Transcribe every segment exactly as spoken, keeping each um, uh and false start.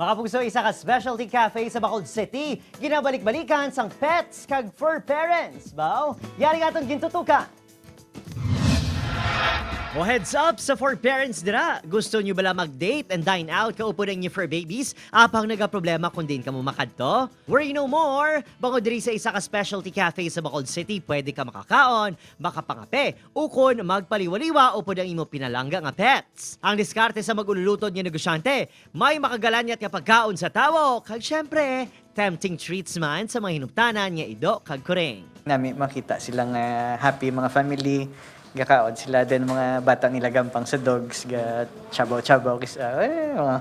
Mga pugso, isa ka specialty cafe sa Bacolod City, ginabalik-balikan sang pets kag fur parents. Baw, yari nga aton gintutukan. O, heads up sa fur parents dira. Gusto nyo bala mag-date and dine out kaupod ang inyo fur babies apang nagaproblema kung diin kamo makadto? Worry no more! Bangod diri sa isa ka specialty cafe sa Bacolod City, pwede ka makakaon, makapangape, ukon magpaliwaliwa upod ang imo pinalangga nga pets. Ang diskarte sa mag-ululutod nga negosyante, may makagalanyat nga pagkaon sa tawo, kag syempre, tempting treats man sa mga hinumtanan nga ido kag kuring. Nami makita sila nga happy mga family, gakaon sila, then mga bata nila gampang sa dogs, ga chabaw-chabaw, kis-, ah, eh, mga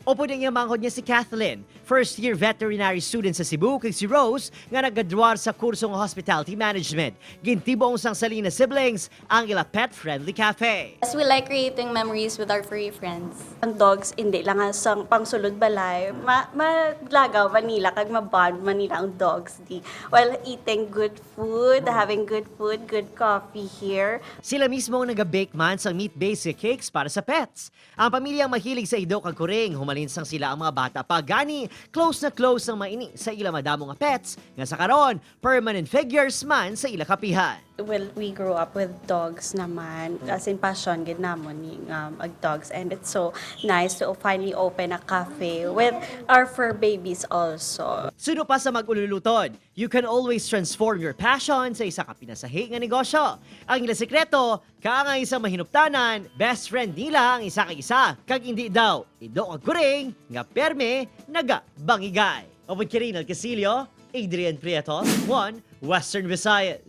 Upod ang iya manghod nga si Kathleen, first year veterinary student sa Cebu, kag si Rose nga nagadwar sa kurso nga hospitality management. Gintibong sang Salina siblings ang ila pet-friendly cafe. Yes, we like creating memories with our furry friends. Ang dogs, hindi lang nga sang pangsulod balay, ma malagaw man nila kag ma-bond man nila ang dogs di while eating good food, having good food, good coffee here. Sila mismo ang naga-bake man sang meat-based nga cakes para sa pets. Ang pamilyang mahilig sa ido kag kuring, humalin sang sila ang mga bata pa, gani close na close ang maini sa ila madamo nga pets, nga sa karon permanent figures man sa ila kapihan. Well, we grew up with dogs naman. As in, passion gid namon ni, um, ag dogs, and it's so nice to finally open a cafe with our fur babies also. Suno pa sa mag-ululutod, you can always transform your passion sa isa ka pinasahi nga negosyo. Ang ila sekreto, kaangay sa mahinuptanan, best friend nila ang isa kag isa, kag indi daw ido kag kuring nga perme nagabangigay. Upod kay Reynald Casillo, Adrian Prieto, One Western Visayas.